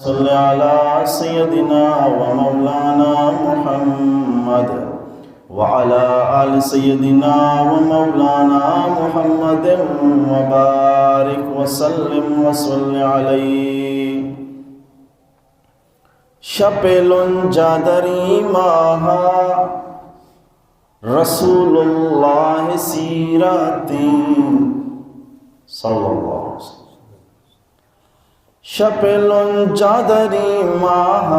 صل على سيدنا ومولانا محمد وعلى آل سيدنا ومولانا محمد وبارك وسلم وصل عليه. شپ لنجادری ماہ رسول اللہ سیرتیں، صلی اللہ علیہ وسلم. شپ لنجادری ماہ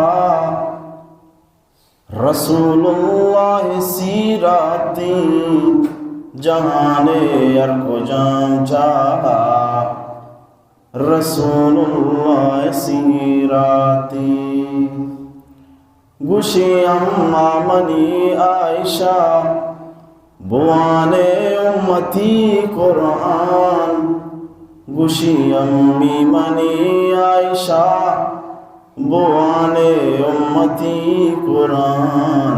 رسول اللہ سیرتیں، جہان ہر کجام جاہ رسول اللہ سیرتیں. گوشی اما منی عائشہ، بوانے امتی قرآن. گوشی امی منی عائشہ، بوانے امتی قرآن.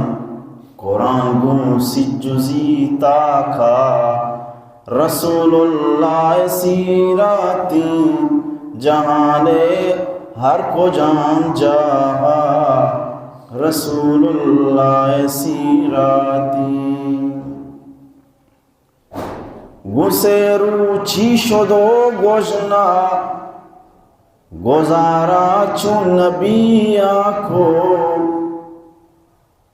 قرآن گوں سی جزی تاکا، رسول اللہ سیرتیں، جہان ہر کجام جاہ رسول اللہ سیرتیں. گوں سے روچی شد و گژنا، گزارا چون نبی کو.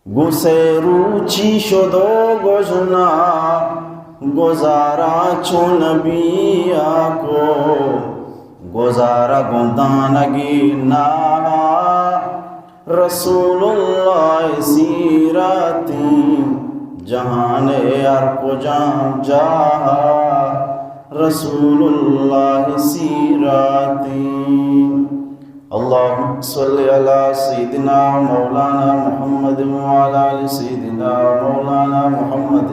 گوں سے روچی شد و گژنا، گزارا چون نبی کو. گزارا گوں دانگی ناہا، رسول اللہ سیرتیں، جہان ہر کجام جاہ رسول اللہ سیرتیں. اللهم صل على سيدنا مولانا محمد وعلى آل سيدنا مولانا محمد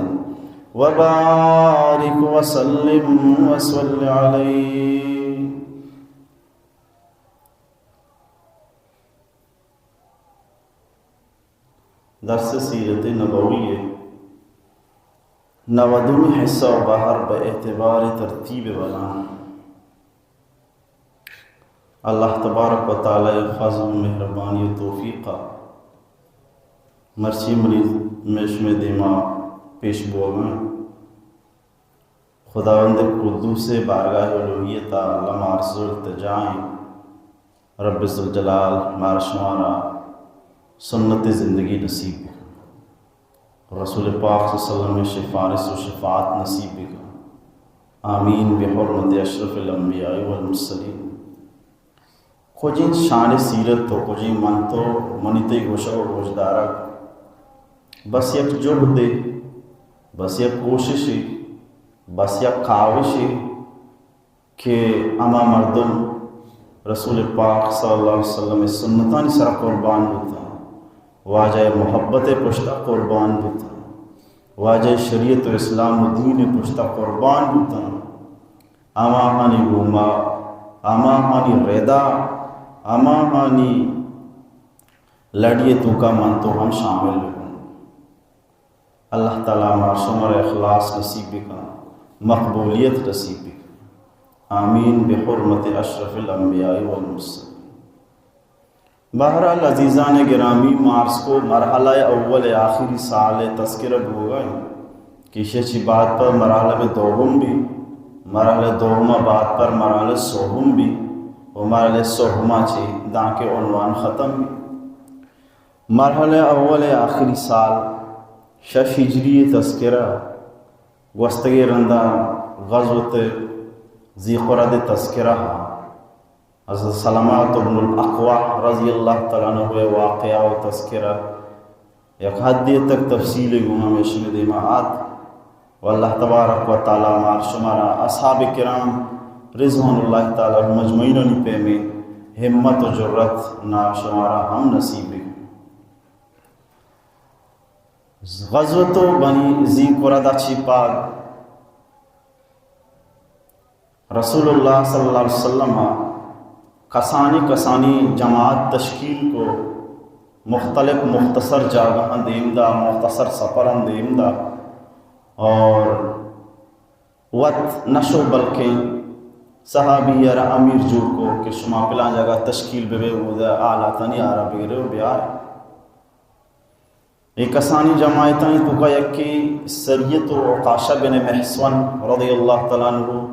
وبارك وسلم وصل عليه. درس سیرت نبوی ءِ نودمی حصہ و بہر بہ اعتبار ترتیب بلان. اللہ تبارک و تعالی ءِ فضل و مہربانی و توفیق ءَ مرچی منی مئے شمئے دیما پیش بوگ ءَ انت. خداوند قدوس ءِ بارگاہ الوہیت ءَ لم عرض و التجا ایں، رب ذوالجلال مارا شمارا سنت زندگی نصیب بکن. رسول پاک صلی اللہ علیہ وسلم ءِ سفارش و شفاعت نصیب بکن. آمین بحرمت اشرف الانبیاء والمرسلین. کجیں شان سیرت و کجیں من تو منی تئی گوشگ و گوشدارگ، بس یک جہدے، بس یک کوششے، بس یک کاوشے کہ ہما مردم رسول پاک صلی اللہ علیہ وسلم ءِ سنتانی سرا قربان بوتاں، واجہ ءِ محبت ءِ پشتا قربان بوتاں، واجہ ءِ شریعت و اسلام و دین ءِ پشتا قربان بوتاں، ہماہانی گوما، ہماہانی ردا، ہماہانی لڑی ءِ توکا من تو ہم شامل ببوں. اللہ تعالی مارا شمارا اخلاص نصیب بکن، مقبولیت نصیب بکن. آمین بحرمت اشرف الانبیاء والمرسلین. بہرحال عزیزان گرامی، ما عرض کو مرحلہ اول آخری سال تذکرہ بوگا انت کہ ایشی چی بعد پر مرحلہ دوم بی، مرحلہ دوم بعد پر مرحلہ سوم بی و مرحلہ سوم چی دانکہ عنوان ختم بی. مرحلہ اول آخری سال، شش ہجری تذکرہ، گوستگیں رندا غزوت ذی قرد تذکرہ، حضرت سلمہ بن الاکوع رضی اللہ تعالی عنہ ءِ واقعہ و تذکرہ یک حدے تک تفصیل گوما ہمیشہ دیما آت. و اللہ تبارک و تعالی مار شمارا اصحاب کرام رضوان اللہ تعالی علیہم اجمعینانی پیمیں ہمت و جرأت نا شمارا ہم نصیب بی. غزوت بنی ذی قرد چی پاد رسول اللہ صلی اللہ علیہ وسلم کسانی کسانی جماعت تشکیل کو، مختلف مختصر جاگہاں دیم دا، مختصر سفراں دیم دا، اور وت نشو بلکیں صحابی ءَ را امیر جوڑ کو کہ شما پلان جاگہ تشکیل بہ بے، اودا آلاتانی آرا بگرے و بیائے۔ اے کسانی جماعتانی توکا یکے سریہ تو عکاشہ بن محصن رضی اللہ تعالی عنہ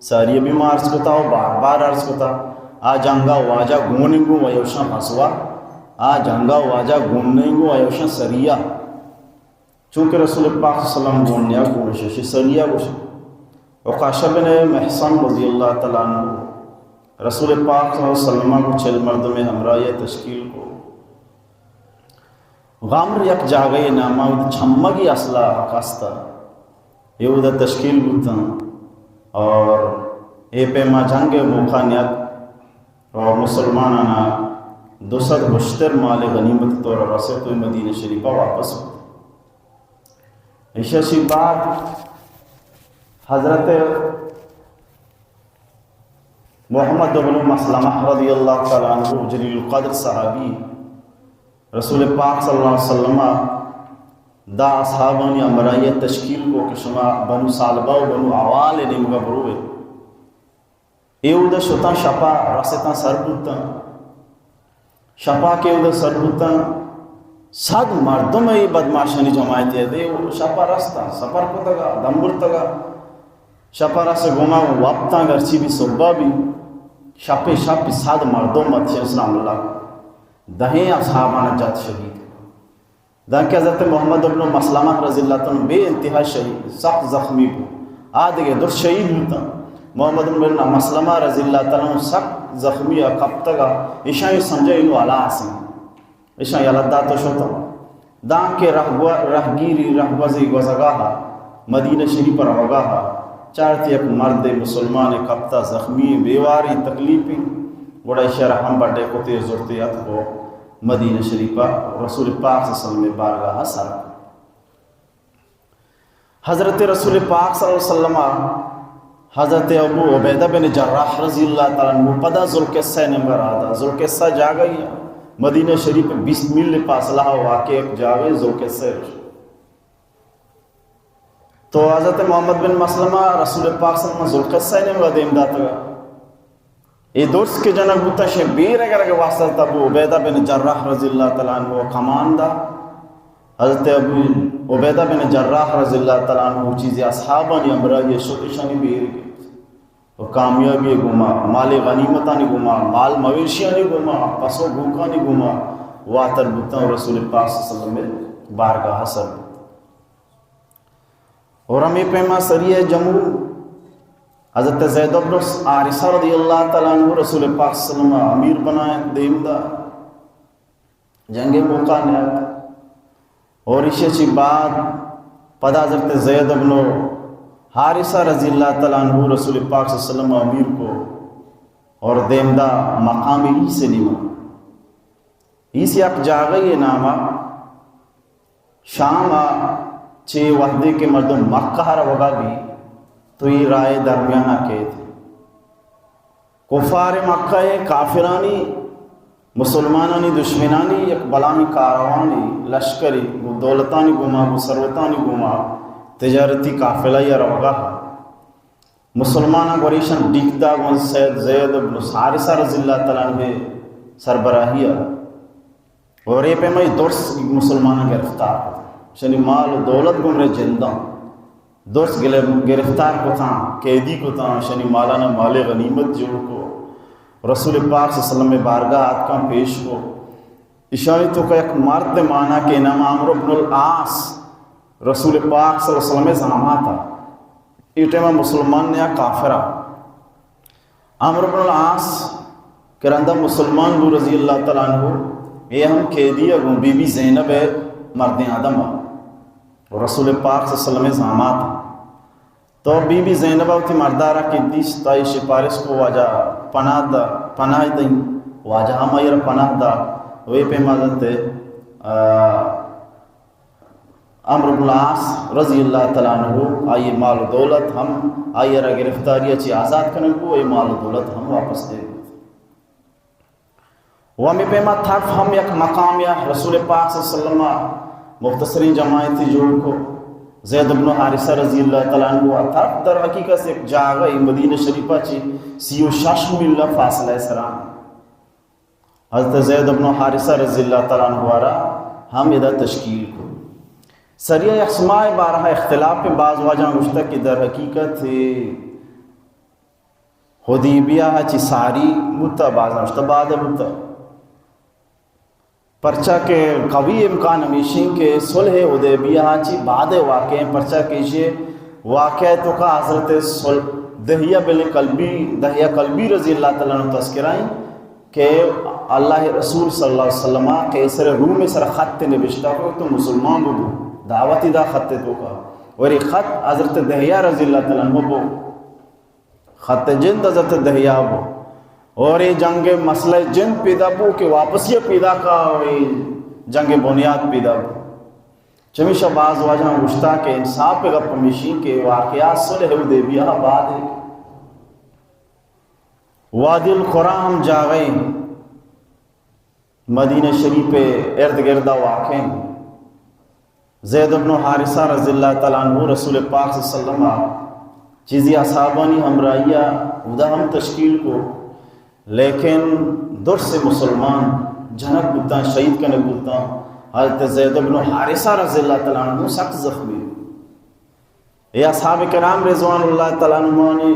ساری بیمار کتا و بار بار عرض کتا، آ جنگا واجہ گون انگو و یوشان غزوہ، آ جنگا واجہ گون انگو و یوشان سریہ۔ چونکہ رسول پاک صلی اللہ علیہ وسلم گون نیا گوش، شی سریہ گوش۔ عکاشہ بن محصن رضی اللہ تعالی عنہ رسول پاک صلی اللہ علیہ وسلم کو چل مردم ہمراہی تشکیل کو۔ غمر یک جاگہ نامہ، اود چمگی اصلہ کاستا، اے اود تشکیل بوتاں اور اے پیما جنگ موقع نیت اور مسلمانانا دو سد گشتر مال غنیمت طور رسے تو مدینہ شریفہ واپس ہو۔ ایشی چی بعد حضرت محمد ابن مسلمہ رضی اللہ تعالی عنہ جلیل القدر صحابی رسول پاک صلی اللہ علیہ وسلم دا اصحابانی ہمراہی تشکیل کو کہ شما بنو سالبہ و بنو عوال نیمگا بروے۔ اے اودا شتاں، شپا رستاں سر بوتاں۔ شپا کہ اودا سر بوتاں، صد مردم اے بدماشانی جماعت اے دے، شپا رستاں، سفر کتگا، دم برتگا۔ شپا رس گوما وپتاں، گرچی بھی صبح بھی، شپے شپ صد مردم اتشے اسلام اللہ دہیں اصحابان جت شہید۔ دانکہ حضرت محمد ابن مسلمہ رضی اللہ تعالی عنہ بے انتہا شہید، سخت زخمی بو۔ آ دگہ درست شہید بوتاں۔ محمد ابن مسلمہ رضی اللہ تعالی عنہ سخت زخمی آ کپتگا، ایشانی سمجھا انو ہلاس ہیں۔ ایشان یلہ دات و شتاں۔ دانکہ رہگو-، رہگیری، رہگوزی گوزگاہا، مدینہ شریف روگاہا، چارت یک مرد مسلمان کپتا زخمی، بیواری، تکلیفی، گڑا ایشی را ہم بڈے کتے زرتے اتکو مدینہ شریفہ رسول پاک صلی اللہ علیہ وسلم بارگاہ سر۔ حضرت رسول پاک صلی اللہ علیہ وسلم حضرت ابو عبیدہ بن جراح رضی اللہ تعالی عنہ پدا ذوالقصہ نمبر آدا۔ ذوالقصہ جاگہ ہی مدینہ شریف بیست میل فاصلہ واقع ایک جاگہ ذوالقصہ۔ تو حضرت محمد بن مسلمہ رسول پاک صلی اللہ علیہ وسلم ذوالقصہ نمبر دیم داتگا۔ اے درس کہ جنگ بوتاں، شے بیر اگر اگر واسطہ ابو عبیدہ بن جراح رضی اللہ تعالی عنہ کمان دا۔ حضرت ابو عبیدہ بن جراح رضی اللہ تعالی عنہ چیزی اصحابانی ہمراہی شت، ایشانی بیر گپت و کامیابی گوما، مال غنیمتانی گوما، مال مویشیانی گوما، پس و گوکانی گوما واتر بوتاں و رسول پاک صلی اللہ علیہ وسلم بارگاہ سر بوتاں۔ اور ہمیں پیما سریہ جمہور حضرت زید بن حارثہ رضی اللہ تعالی عنہ رسول پاک صلی اللہ علیہ وسلم امیر بنائیں دیم دا جنگ موقع نیت۔ اور ایشی چی بعد پدا حضرت زید بن حارثہ رضی اللہ تعالی عنہ رسول پاک صلی اللہ علیہ وسلم امیر کو اور دیم دا مقام عیس نیمہ۔ عیس یک جاگہ یہ نامہ شام ء چہ وھدے کہ مردم مکہ ء روگ ء بی تو اے راہ ء درمیان ء کیت۔ کفار مکہ ء کافرانی، مسلمانانی دشمنانی یک بلاہیں کاروانے، لشکرے، گوں دولتانی گوما، گوں ثروتانی گوما تجارتی قافلہ ء روگ ء مسلماناں گوریشاں ڈیک داگ انت سید زید بن حارثہ رضی اللہ تعالی عنہ سربراہی ء۔ اور اے پیما اے درس مسلماناں گرفتار کت، شنی مال و دولت گمرے جنداں درس گل-، گرفتار کتاں، قیدی کتاں، شنی مالاناں مال غنیمت جوڑ کو، رسول پاک صلی اللہ علیہ وسلم بارگاہ آتکاں پیش کو۔ اشانی تو کا یک مرد مانا کہ نام عمرو بن العاص، رسول پاک صلی اللہ علیہ وسلم زاماتا۔ اے ٹائم مسلمان نیا کافرا۔ عمرو بن العاص کہ رندا مسلمان بو رضی اللہ تعالی عنہ، اے ہم قیدی ء گوں بی بی زینب ء مردیں آدم ء رسول پاک صلی اللہ علیہ وسلم زامات۔ تو بی بی زینب ء وتی مردارا کہ دیست، آئی سفارش کو واجہ پناہ دا، پناہ دیں، واجہ ہم آئی را پناہ دا، وے پیما دنتے، آ، عمرو بن العاص رضی اللہ تعالی عنہ آئی مال و دولت ہم آئی را گرفتاری چی آزاد کنگ کو، اے مال و دولت ہم واپس دے۔ و ہمیں پیما تھرف ہم یک مقام یا رسول پاک صلی اللہ علیہ وسلم مختصرین جماعتی جوڑ کو۔ زید ابن حارثہ رضی اللہ تعالی عنہ ءَ ترک، در حقیقت یک جاگہ مدینہ شریفہ چی سی و شش میل فاصلہ سرا حضرت زید ابن حارثہ رضی اللہ تعالی عنہ ءَ را ہم ادا تشکیل کو۔ سریہ یخسماء بارہ اختلاف پہ، بعض واجہاں گوشتہ کہ در حقیقت حدیبیہ چی ساری بوتہ، بعضاں گوشتہ بعد بوتہ۔ پرچا کہ قوی امکان ہمیشیں کہ صلح حدیبیہ چی بعد واقع ایں، پرچا کہ ایشی واقعہ توکا حضرت صل-، دحیہ بن کلبی، دحیہ کلبی رضی اللہ تعالی عنہ تذکرہ ایں کہ اللہ رسول صلی اللہ علیہ وسلم قیصر روم سر خط نبشتہ کو تو مسلمان بو، دعوتی دا خط توکا، اور یہ خط حضرت دحیہ رضی اللہ تعالی عنہ بو۔ خط جند حضرت دحیہ بو۔ اور یہ جنگ مسئلہ جند پیدا بو کہ واپسی پیدا کا، اور یہ جنگ بنیاد پیدا بو۔ چمیشا بعض واجہاں گوشتہ کہ انصاف گپ ہمیشیں کہ واقعہ صلح حدیبیہ بعد ایں۔ وادی القریٰ ہم جاگہ ایں۔ مدینہ شریف ءِ ارد گرد ءَ واقع ایں۔ زید ابن حارثہ رضی اللہ تعالی عنہ رسول پاک صلی اللہ علیہ وسلم ءَ چیزی اصحابانی ہمراہی ءَ اودا ہم تشکیل کو، لیکن درس مسلمان جنگ بوتاں، شہید کنگ بوتاں۔ حضرت زید ابن حارثہ رضی اللہ تعالی عنہ سخت زخمی۔ اے اصحاب کرام رضوان اللہ تعالی عنہمانی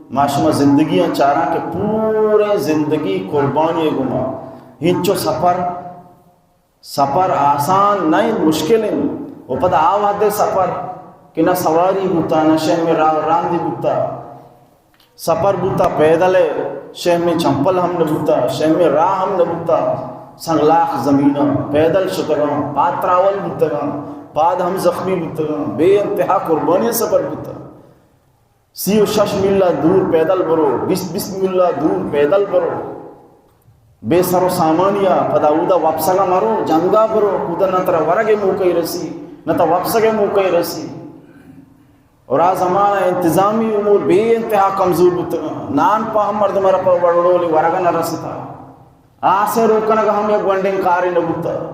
ما شما زندگی ءَ چاراں کہ پورے زندگی قربانی گما، ہنچو سفر، سفر آسان نہ انت، مشکل انت۔ و پدا آ وہدے سفر کہ نہ سواری بوتا، نہ شہم راہ راندی بوتا۔ سپر بوتا پیدل ءَ، شہمیں چمپل ہم نہ بوتا، شہمیں راہ ہم نہ بوتا، سنگلاخ زمیناں پیدل شتگاں، پاد تراول بوتگاں، پاد ہم زخمی بوتگاں، بے انتہا قربانی سپر بوتا۔ سی و شش میل ءَ دور پیدل برو، بیست بیست میل ءَ دور پیدل برو، بے سر و سامانی ءَ، پدا اودا وپسگ ءَ مرو، جنگ ءَ برو، اودا نہ ترا ورگ ءِ موقع رسی، نہ ترا وپسگ ءِ موقع رسی۔ اور آ زمانہ انتظامی امور بے انتہا کمزور بوتگاں۔ نان پہ ہم مردم را پہ وڑوڑولی ورگ نہ رستا۔ آسے روکنگ ہم یک گونڈیں کارے نہ بوتا۔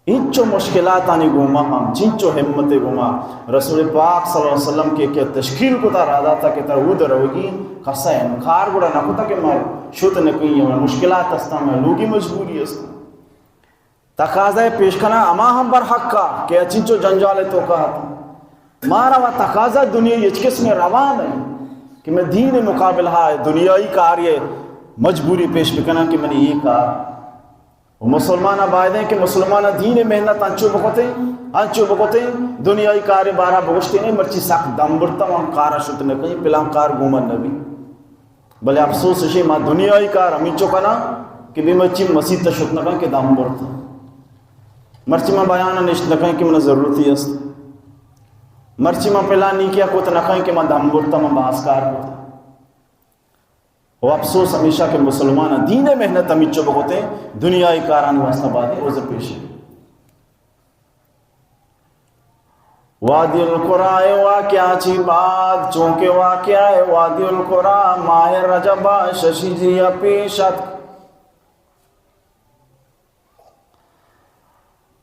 انچو مشکلاتانی گوما ہم، چنچو ہمت گوما رسول پاک صلی اللہ علیہ وسلم کہ، کہ تشکیل کتا، را داتا کہ ترا اود روگی، کسا انکار گڑا نہ کتا کہ ما شت نہ کئیں، مشکلات ہستاں، ما لوگی مجبوری ہستاں۔ تقاضا پیش کناں ہما ہم برحقا کہ اچنچو جنجال توکا ہت۔ مارا و تقاضا دنیا ہچ قسم روا نہ کہ میں دین مقابل ہا دنیائی کاری مجبوری پیش بکناں کہ منی یہ کار۔ و مسلمان باید ہیں کہ مسلمان دین محنت انچو بکتیں، انچو بکتیں، دنیائی کار بارا بگوشتے نہیں، مرچی سخت دم برتا، ہم کارا شت نہ کئیں، پلان کار گومن نبی۔ بلے افسوس اشی ما دنیائی کار ہمینچو کناں کہ بے مرچی مسیت ءَ شت نہ کن کہ دم برت۔ مرچی ما بیان ءَ نشت نہ کن کہ من ضرورتی است۔ مرچی ما پلان نیکیا کت نہ کن کہ ما دم برتا، ما باز کار کت۔ و افسوس ہمیشہ کہ مسلمان دین محنت ہمینچو بکتیں، دنیائی کارانی واسطہ بعد عذر پیش ہے۔ وادی القریٰ واقعہ چی بعد، چونکہ واقعہ وادی القریٰ ماہ رجب ششی جی پیش ات۔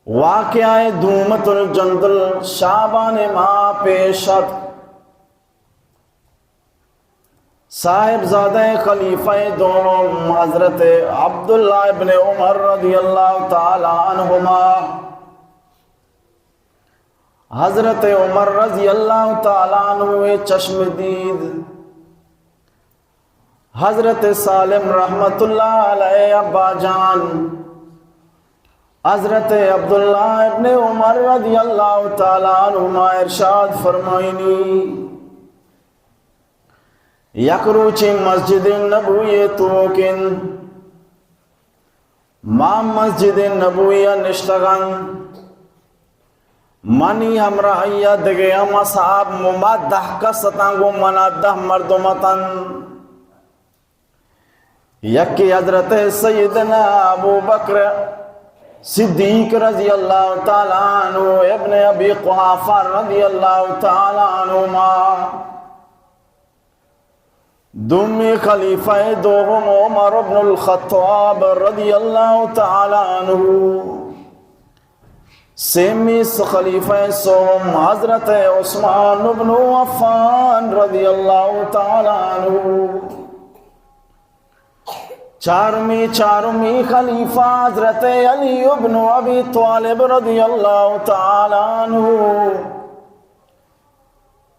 واقعہ دومت الجندل شعبان ماہ پیش ات۔ صاحبزادہ خلیفہ دوم حضرت عبداللہ ابن عمر رضی اللہ تعالی عنہما، حضرت عمر رضی اللہ تعالی عنہ چشم دید، حضرت سالم رحمت اللہ علیہ ابا جان، حضرت عبداللہ ابن عمر رضی اللہ تعالی عنہما ارشاد فرمائنی، یک روچے مسجد نبوی توکن، ما مسجد نبوی نشتگن، منی ہمراہی دگہ ہم اصحاب، ما دہ کس اتاں، گوں منا دہ مردم اتن۔ یکی حضرت سیدنا ابو بکر صدیق رضی اللہ تعالی عنہ، ابن ابی قحافہ رضی اللہ تعالی عنہما۔ دومی خلیفہ دوم عمر ابن الخطاب رضی اللہ تعالی عنہ۔ سیمی خلیفہ سوم حضرت عثمان ابن عفان رضی اللہ تعالی عنہ۔ چارمی، چارمی خلیفہ حضرت علی ابن ابی طالب رضی اللہ تعالی عنہ۔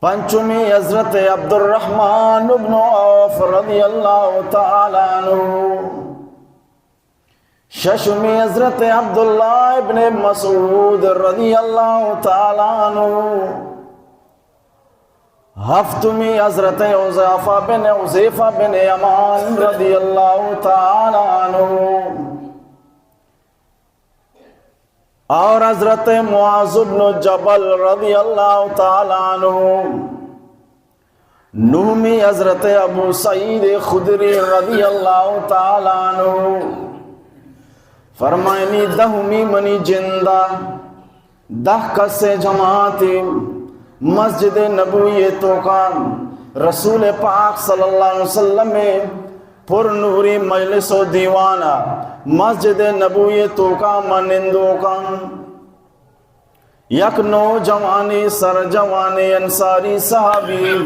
پنچمی حضرت عبدالرحمن ابن عوف رضی اللہ تعالی عنہ۔ ششمی حضرت عبداللہ ابن مسعود رضی اللہ تعالی عنہ۔ ہفتمی حضرت حذیفہ بن، حذیفہ بن یمان رضی اللہ تعالی عنہ۔ اور حضرت معاذ بن جبل رضی اللہ تعالی عنہ۔ نہمی حضرت ابو سعید خدری رضی اللہ تعالی عنہ۔ فرمائنی، دہمی منی جندا دہ کس جماعت مسجد نبوی توکا رسول پاک صلی اللہ علیہ وسلم پر نوری مجلس و دیوانا مسجد نبوی توکا من نندوکاں۔ یک نوجوانی سرجوانی انصاری صحابی،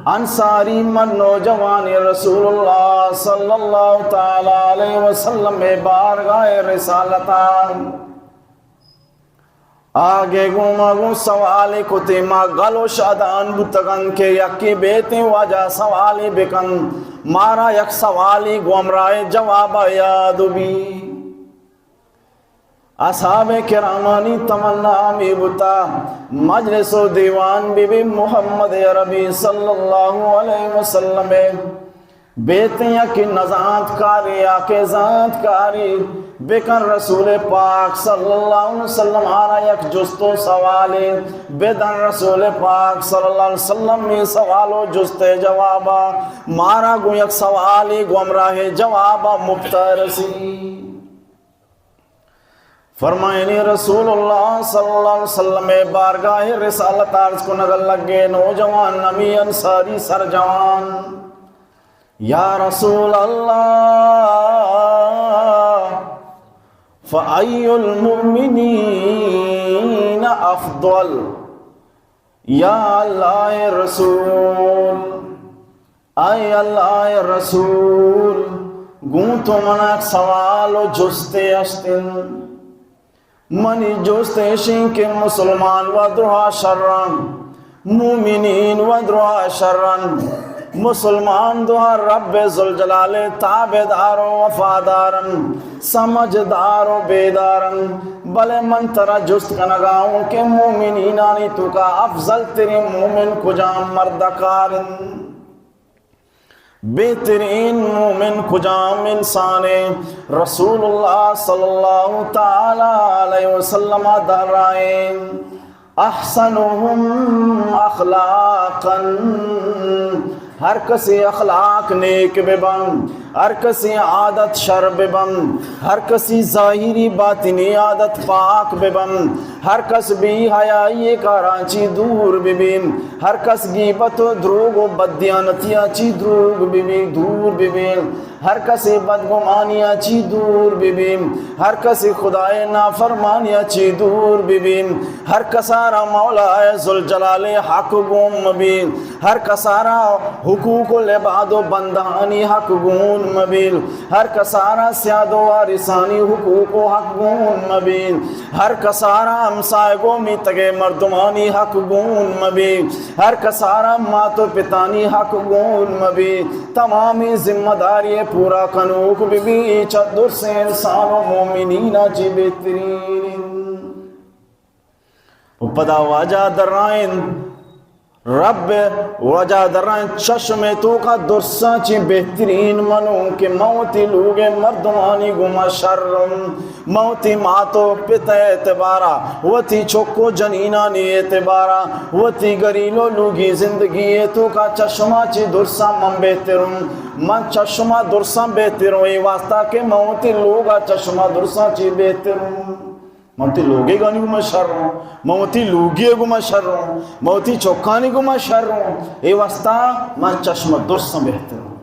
انصاری من نوجوانی رسول اللہ صلی اللہ تعالی علیہ وسلم بارگاہ رسالتا۔ آگے گوں ما گوں سوالے کتے، ما گل و شادان بوتگن کہ یکی بیتیں واجہ سوالے بکن، مارا یک سوالے گوں ہمراہ جواب یاد بی۔ اصحاب کرامانی تمنا ہمے بوتا، مجلس و دیوان بی بی محمد عربی صلی اللہ علیہ وسلم۔ بیتیں یکی نزانت کاری یا کہ زانت کاری بکن رسول پاک صلی اللہ علیہ وسلم، آرا یک جست و سوالے بدن رسول پاک صلی اللہ علیہ وسلم، اے سوال و جست جوابا مارا گوں یک سوالے گوں ہمراہ جوابا مفتا رسی۔ فرمائنی، رسول اللہ صلی اللہ علیہ وسلم بارگاہ رسالت عرض کنگ لگے، نوجوان نمی انصاری سرجوان، یا رسول اللہ، فأی المؤمنین افضل؟ یا اللہ رسول، اے اللہ ءِ رسول، گوں تو منا یک سوال و جستے ہست انت۔ منی جست ایش انت کہ مسلمان و دراہ شراں، مومنین و دراہ شراں، مسلمان دراہ رب ذوالجلال ءِ تابعدار و وفاداراں، سمجھدار و بیداراں، بلے من ترا جست کنگا اوں کہ مومنینانی توکا افضل ترین مومن کجام مردکار انت؟ بہترین مومن کجام انسانے؟ رسول اللہ صلی اللہ تعالی علیہ وسلم درائیں، احسنهم اخلاقا، ہر کسی اخلاق نیک ببن، ہر کسی عادت شر ببن، ہر کسی ظاہری باطنی عادت پاک ببن، ہر کس بے حیائی کاراں چی دور ببی، ہر کس گیبت و دروگ و بددیانتیاں چی دروگ ببی، دور ببی، ہر کس بدگمانیاں چی دور ببی، ہر کس خدائے نافرمانیاں چی دور ببی، ہر کسارا مولا ذوالجلال حق گون مبی، ہر کسارا حقوق العباد و بندہانی حق گون مبی، ہر کسارا سیاد و وارثانی حقوق و حق گون مبی، ہر کسارا ہمسائگ و میتگے مردمانی حق گون مبی، ہر کسارا مات و پتانی حق گون مبی۔ تمامی ذمہ داری پورا کنوک ببی، چہ درسیں انسان و مومنینا چی بہترین۔ و پدا واجہ درائیں، رب واجہ درائیں، چشم توکا درساں چی بہترین منوں کہ من وتی لوگے مردمانی گوما شرم، من وتی مات و پت اعتبارا، وتی چک و جنینانی اعتبارا، وتی گریل و لوگی زندگی توکا چشما چی درساں من بہتروں۔ من چشما درساں بہتروں، اے واسطہ کہ من وتی لوگا چشما درساں چی بہتروں۔ من وتی لوگیگانی گوما شروں، من وتی لوگی گوما شروں، من وتی چکانی گوما شروں۔ اے واسطہ من چشم درساں بہتروں۔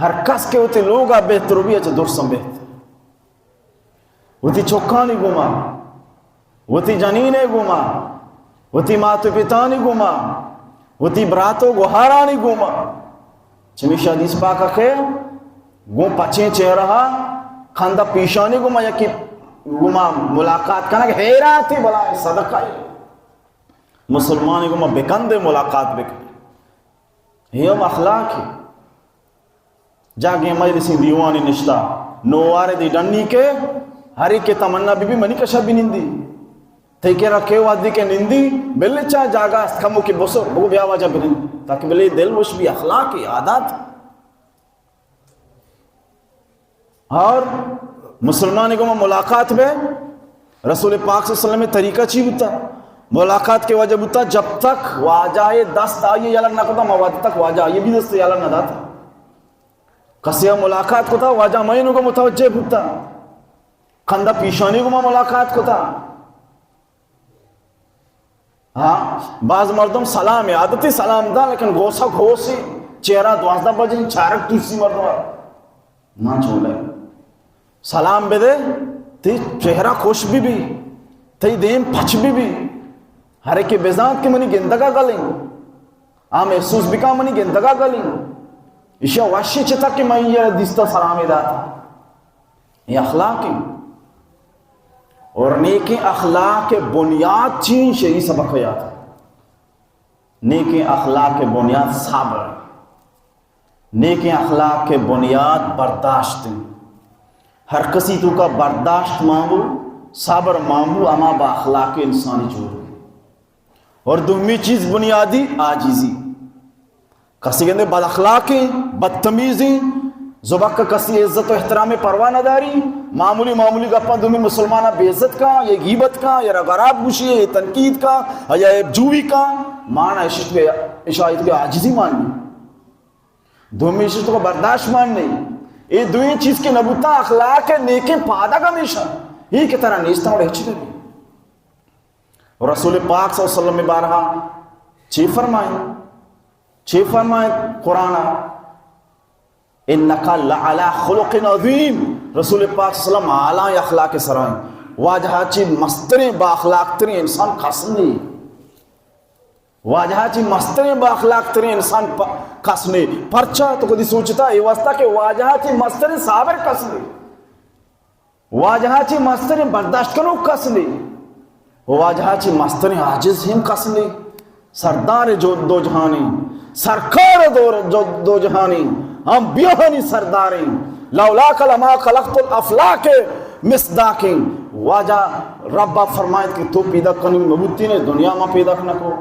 ہر کس کہ وتی لوگا بہتر بی، چہ درساں بہتر۔ وتی چکانی گوما، وتی جنین ءِ گوما، وتی مات و پتانی گوما، وتی برات و گوہارانی گوما۔ چمیشا حدیث پاک ءَ کہ گوں پچیں چہرہ ءَ کندہ پیشانی گوما یکی گوما ملاقات کنگ حیراتے، بلائیں صدقہ ءِ۔ مسلمانی گوما بکندے ملاقات بکن۔ اے ہم اخلاق ہے۔ جاگے مجلسیں دیوانے نشتا، نوارے دی ڈنی کے، ہر ایک کے تمنا بی بی منی کشا بی نندی۔ تئی کرا کے وادی کے نندی، بلے چا جاگا است کمو کے بسر، بگو بیا واجہ بنند۔ تاکہ بلے دل وش بی، اخلاق ہے، عادات۔ اور مسلمان گوما ملاقات بے، رسول پاک صلی اللہ علیہ وسلم طریقہ چی بوتا؟ ملاقات کے وجہ بوتا، جب تک واجہ دست آئیے یلہ نہ کتا، ما وقت تک واجہ آئیے بھی دست یلہ نہ داتا۔ کسی ملاقات کتا، واجہ مینو کو متوجہ بوتا، کندہ پیشانی گوما ملاقات کتا۔ ہاں، بعض مردم سلام، عادتی سلام دا، لیکن گوسا گوسی، چہرہ دوازدہ بجے چارک ترسی مردم۔ نا چولے۔ سلام بدے، تی چہرہ خوش بی بی، تی دیم پچ بی بی۔ ہر ایک بزانت کہ منی گندگا گلیں۔ آ محسوس بکا منی گندگا گلیں۔ ایشا وشی چتا کہ من یہ دیستا سلام داتا۔ یہ اخلاق ہیں۔ اور نیکیں اخلاق بنیاد چین شہی سبق یاد۔ نیکیں اخلاق بنیاد صبر۔ نیکیں اخلاق بنیاد برداشت ہیں۔ ہر کسی تو کا برداشت مانگو، صبر مانگو، اما با اخلاق انسانی جوڑ۔ اور دومی چیز بنیادی عاجزی۔ کسی گندے بد اخلاقیں، بدتمیزیں، زبک کسی عزت و احترام پرواہ نہ داری، معمولی معمولی گپاں دومی مسلماناں بے عزت کا، یا غیبت کا، یا رگراب گوشی، یا تنقید کا، یا جوئی کا، مانا اشت کے، اشایت کے عاجزی ماننی۔ دومی اشت کو برداشت ماننی۔ اے دوئیں چیز کے نبوتا اخلاق نیکیں پادگ ہمیشہ۔ یہ کہ ترا نیستا اور ہچ نہیں۔ رسول پاک صلی اللہ علیہ وسلم بارہا چی فرمائیں؟ چی فرمائیں قرآن؟ انک لعلی خلق عظیم۔ رسول پاک صلی اللہ علیہ وسلم اعلیٰ اخلاق سرائیں۔ واجہ چی مستریں با اخلاق تریں انسان کس نہیں۔ واجہ چی مستریں با اخلاق تریں انسان پ-، کس نہیں۔ پرچا تو کدی سوچتا اے واسطہ کہ واجہ چی مستریں صابر کس نہیں۔ واجہ چی مستریں برداشت کنوک کس نے، واجہ چی مستریں عاجز ہم کس نے۔ سردار جو دو جہانی، سرکار دو، جو دو جہانی، ہم بیہانی سرداریں۔ لولاک لما خلقت الافلاک مصداقیں۔ واجہ رب فرمائیت کہ تو پیدا کنی مبوتی نے، دنیا ما پیدا نہ کو۔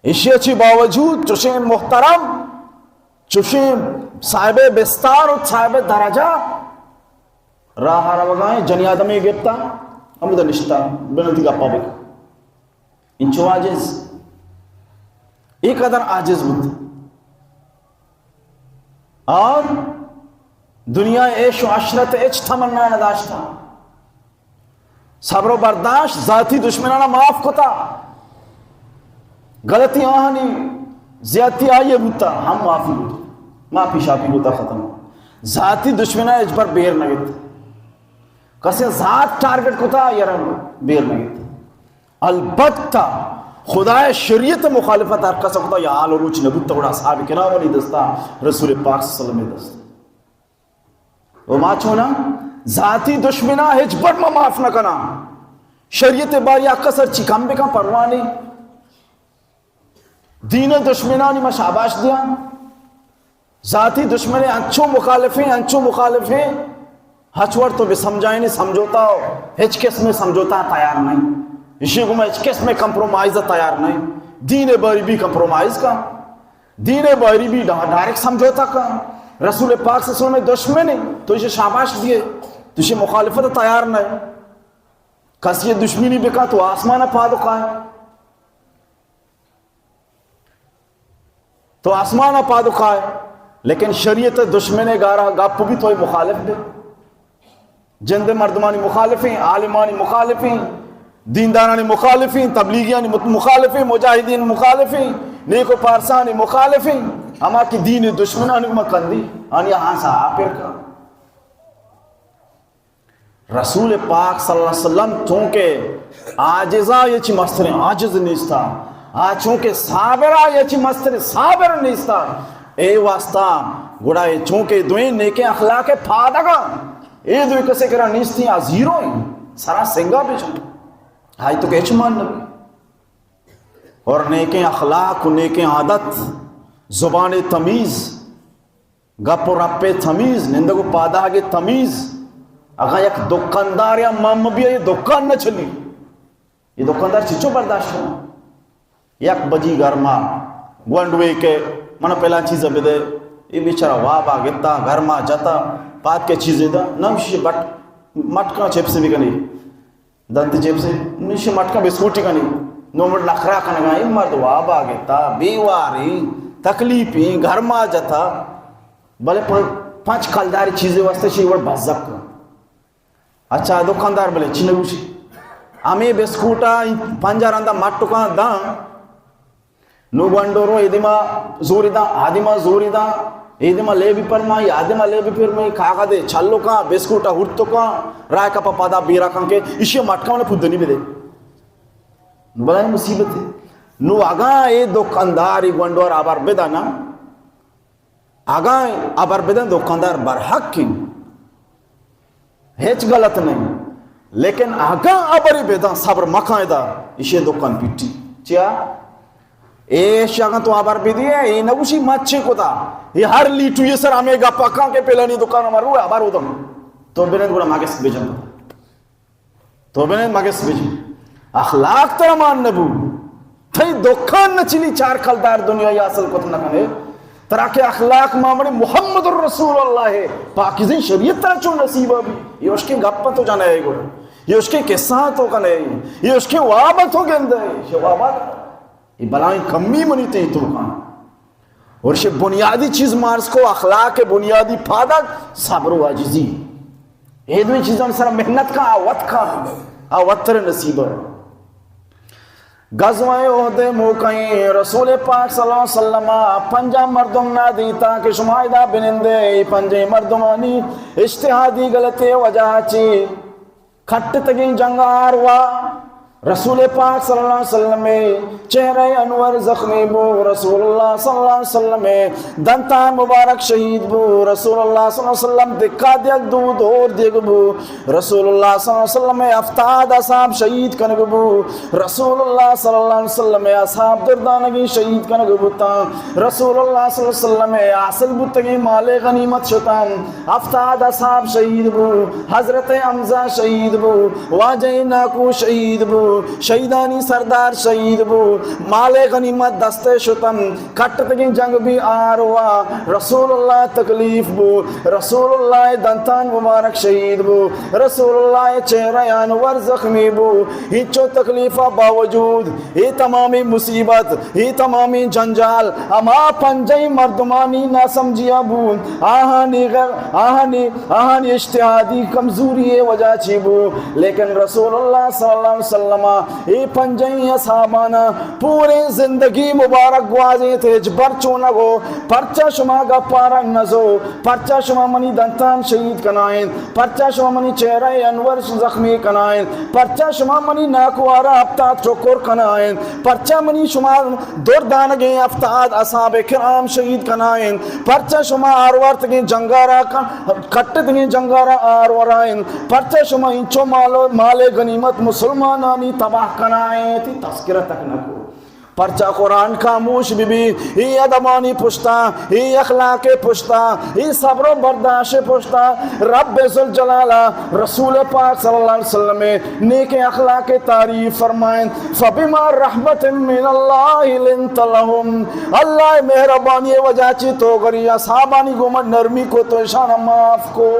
ایشی چی باوجود چوشیں محترم، چوشیں صاحب بستار و صاحب درجہ راہ روگائیں، جنی آدمی گپتا، ہمودا نشتا، بنتی گپا بکن۔ انچو عاجز، اے قدر عاجز بوت۔ اور دنیا عیش و عشرت ہچ تمنا نہ داشتا۔ صبر و برداشت، ذاتی دشمنانا معاف کتا۔ غلطی آہانی، زیادتی آئیے بوتا، ہم معافی بوتا۔ معافی شافی بوتا ختم۔ ذاتی دشمنا ہچبر بیر نہ گیت۔ کسے ذات ٹارگٹ کتا، یار بیر نہ گیت۔ البتہ خدائے شریعت مخالفت ہر کس کتا، یا حال و روچ نہ بوتا، گڑا اصحاب کرامانی دستا، رسول پاک صلی اللہ علیہ وسلم دستا۔ و ما چونا ذاتی دشمنا ہچبر ما معاف نہ کنا۔ شریعت باری آ کس ہرچی کم بکن پرواہ نہیں۔ دین دشمنانی ما شاباش دیاں۔ ذاتی دشمن انچو مخالفیں، انچو مخالفیں، ہچ وڑ تو بہ سمجھائینی سمجھوتا ہو، ہچ قسم سمجھوتا تیار نہیں۔ اشی گوما ہچ قسم کمپرومائز تیار نہیں۔ دین باری بھی کمپرومائز کا۔ دین باری بھی ڈا-، ڈائریکٹ سمجھوتا کا۔ رسول پاک صلی اللہ علیہ وسلم دشمن ہے، تو اسے شاباش دیے، تو اسے مخالفت تیار نہ ہے۔ کسی دشمنی بکا تو آسمان پادو کا ہے۔ تو آسمان پادو کا ہے۔ لیکن شریعت دشمن گارا گپ بھی تو مخالف دے۔ جند مردمانی مخالفیں، عالمانی مخالفیں، دیندارانی مخالفیں، تبلیغیانی مت-، مخالفیں، مجاہدین مخالفیں، نیک و پارسانی مخالفیں، ہما کہ دین دشمنانی ما کندی، آنی ہاں سا آپر کا۔ رسول پاک صلی اللہ علیہ وسلم چونکہ عاجزا، یہ چی مستریں عاجز نیستا، آ چونکہ صابرا، یہ چی مستریں صابر نیستا۔ اے واسطہ گڑا اے چونکہ دوئیں نیکیں اخلاق پادگا، اے دوئیں کسے کرا نیستی، آ زیرو ہیں، سرا سنگا بچن۔ آئی تو کہ ہچ مان نبی۔ اور نیکیں اخلاق و نیکیں عادت، زبان تمیز، گپ و رپ تمیز، نندگ و پاداگ تمیز۔ اگاں یک دکاندار یا مام بیا، یہ دکان نہ چلی۔ یہ دکاندار چچو برداشت کنت؟ یک بجی گرما گونڈوے کہ من پلان چیز بدے، یہ بیچارہ وابا گتا، گرما جتا، پاد کے چیزے دا، نمشی بٹ مٹکا چپس بھی کنی۔ دنت چپس، نشی مٹکا بسکوٹی کنی، نو منٹ نخرا کنگا، اے مرد وابا گتا، بیواری، تکلیفی، گھر ما جتا، بلے پن-، پنچ کلداری چیزے واسطے شی وڑ بزک کن۔ اچھا، دکاندار بلے چی نگوشی؟ ہمیں بسکوٹا پنجا رندا مٹکاں داں، نو گونڈو رو اے دیما زوری داں، آ دیما زوری داں، اے دیما لیبی پرمائی، آ دیما لیبی پرمائی، کاغذ چلو کاں، بسکوٹ ہورتو کاں، رائے کپا پادا بیرا کاں کہ اشی مٹکا نے پودنی بدے۔ نو بلائیں مصیبت ہے۔ نو اگاں اے دکاندار اے گونڈو را ہبر بدانا، اگاں ہبر بدن دکاندار برحق ہیں، ہچ غلط نہیں، لیکن اگاں ہبری بدن صبر مکن ادا، اشی دکان پیٹی۔ چیا؟ ایش اگاں تو ہبر بدی ہے، اے نگوشی مچے کتا، اے ہر لیٹو یہ سر ہمیں گپا کاں کہ پلانی دکان ہمارو ہے، ہبر ادم۔ تو بنند گڑا مگس بجن۔ تو بنند مگس بجی۔ اخلاق ترا مان نبو۔ تئی دکان نہ چلی، چار کلدار دنیا یا حاصل کت نہ کنے۔ ترا کہ اخلاق مامڑے محمد الرسول اللہ ہے، پاکیزیں شریعت ترا چون نصیب بھی۔ یہ اشکیں گپ تو جانے گڑا۔ یہ اشکیں قصہ تو کنے۔ یہ اشکیں واب تو گندے۔ یہ واب یہ بلائیں کمی منی تئی توکاں۔ اور شے بنیادی چیز مارس کو اخلاق بنیادی پادگ صبر و عاجزی۔ اے دوئیں چیزاں سر محنت کا آ وت کا، آ وت تر نصیب۔ غزوہ احد موقعیں رسول پاک صلی اللہ علیہ وسلم پنجا مردم نہ دیتا کہ شما ادا بنندے، پنجے مردمانی اجتہادی غلطی وجہ چی کٹتگیں جنگ آروا رسول پاک صلی اللہ علیہ وسلم چہرہ انور زخمی بو، رسول اللہ صلی اللہ علیہ وسلم دنتان مبارک شہید بو، رسول اللہ صلی اللہ علیہ وسلم دکا دیگ دو دور دیگ بو، رسول اللہ صلی اللہ علیہ وسلم ہفتاد اصحاب شہید کنگ بو، رسول اللہ صلی اللہ علیہ وسلم اصحاب دردانگی شہید کنگ بوتاں، رسول اللہ صلی اللہ علیہ وسلم حاصل بوتگیں مال غنیمت شتاں۔ ہفتاد اصحاب شہید بو، حضرت حمزہ شہید بو، واجہ ناکو شہید بو، شہیدانی سردار شہید بو، مال غنیمت دستے شتم، کٹتگیں جنگ بھی آروا، رسول اللہ تکلیف بو، رسول اللہ دنتان مبارک شہید بو، رسول اللہ چہرہ انور زخمی بو، ہچو تکلیفہ باوجود اے تمامیں مصیبت، اے تمامیں جنجال ہما پنجیں مردمانی ناسمجھیا بو، آہانی غیر، آہانی، آہانی اجتہادی کمزوری اے وجہ چی بو، لیکن رسول اللہ صلی اللہ علیہ وسلم اے پنجیں اصحابانا پورے زندگی مبارک گوازینت، ہچبر چو نگو، پرچا شما گپارا نزو، پرچا شما منی دنتان شہید کنائیں، پرچا شما منی چہرہ انور زخمی کنائیں، پرچا شما منی ناکوارا ہفتاد ٹکر کنائیں، پرچا منی شما دردانگیں ہفتاد اصحاب کرام شہید کنائیں، پرچا شما آروارتگیں جنگارا ک-، کٹتگیں جنگارا آرورائیں، پرچا شما انچو مال و، مال غنیمت مسلمانانی تباہ کنائیں، تی تذکرہ تک نکو۔ پرچا قرآن خاموش بہ بی، اے ادبانی پشتا، اے اخلاق پشتا، اے صبر و برداشت پشتا، رب ذوالجلال رسول پاک صلی اللہ علیہ وسلم نیک اخلاق تعریف فرمائیں، فبما رحمت من اللہ لنت لهم، اللہ مہربانی وجہ چی تو گری اصحابانی گوما نرمی کو، تو اشانا معاف کو۔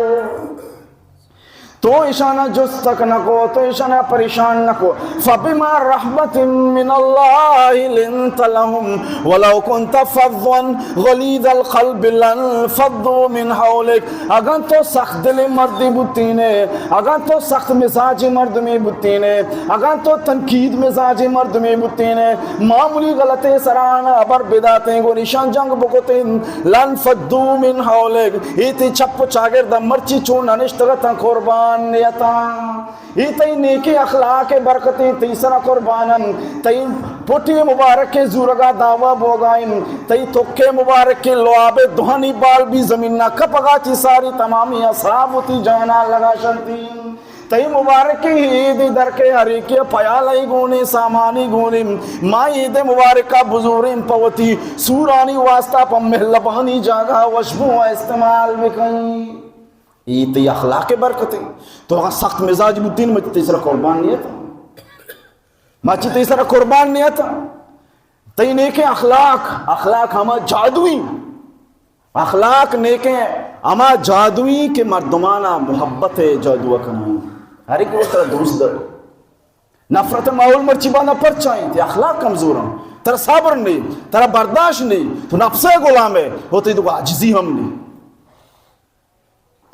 تو اشانا جست تک نکو، تو اشانا پریشان نکو۔ فبما رحمت من اللہ لنت لهم ولو كنت فظا غليظ القلب لانفضوا من حولك۔ اگاں تو سخت دل مردی بوتینے، اگاں تو سخت مزاج مردمی بوتینے، اگاں تو تنقید مزاج مردمی بوتینے، معمولی غلطی سرا آنا ہبر بداتیں، گوں ایشاں جنگ بکتیں، لانفضوا من حولك، اے تئی چپ و چاگرد مرچی چون نشتگتاں قربان۔ نیتاں۔ اے تئی نیکیں اخلاق ءِ برکتیں، تئی سرا قربانن، تئی پٹی مبارکیں زورگا دعوا بوگائن، تئی تکے مبارکیں لعاب دوہنی بال بی زمینا کپگا چی ساری تمامی اصحاب وتی جانا لگا شنتین۔ تئی مبارکیں ہیدی درکے ہریکی پیالئی گونی سامانی گونی ما عید مبارکہ بزوریں پہ وتی سورانی واسطہ پہ مہلبانی جاگہ وشبو استعمال بکن۔ اے تئی اخلاق برکت انت۔ تو اگاں سخت مزاج بوتین، ما چہ تئی سرا قربان نیت۔ ما چہ تئی سرا قربان نیت۔ تئی نیکیں اخلاق، اخلاق ہما جادوئی۔ اخلاق نیکیں ہما جادوئی کہ مردمانا محبت جادو کنائیں۔ ہر ایک وقت ترا دوست در۔ نفرت ماحول مرچی بانا پرچائیں، تئی اخلاق کمزور ہیں۔ ترا صبر نہیں، ترا برداشت نہیں، تو نفس غلام ہے، ہوتے تو عاجزی ہم نہیں۔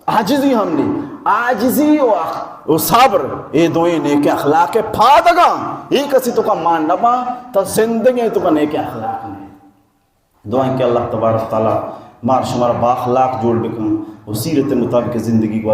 عاجزی ہم نی۔ عاجزی و اخ-، و صبر، اے دوئیں نیکیں اخلاق پادگاں۔ اے کسی تو کا مان نہ باں، تا زندگی تو کا نیکیں اخلاق نہیں۔ دعائیں کہ اللہ تبارک تعالی مار شمار با اخلاق جوڑ بکن و سیرت مطابق زندگی گوازین۔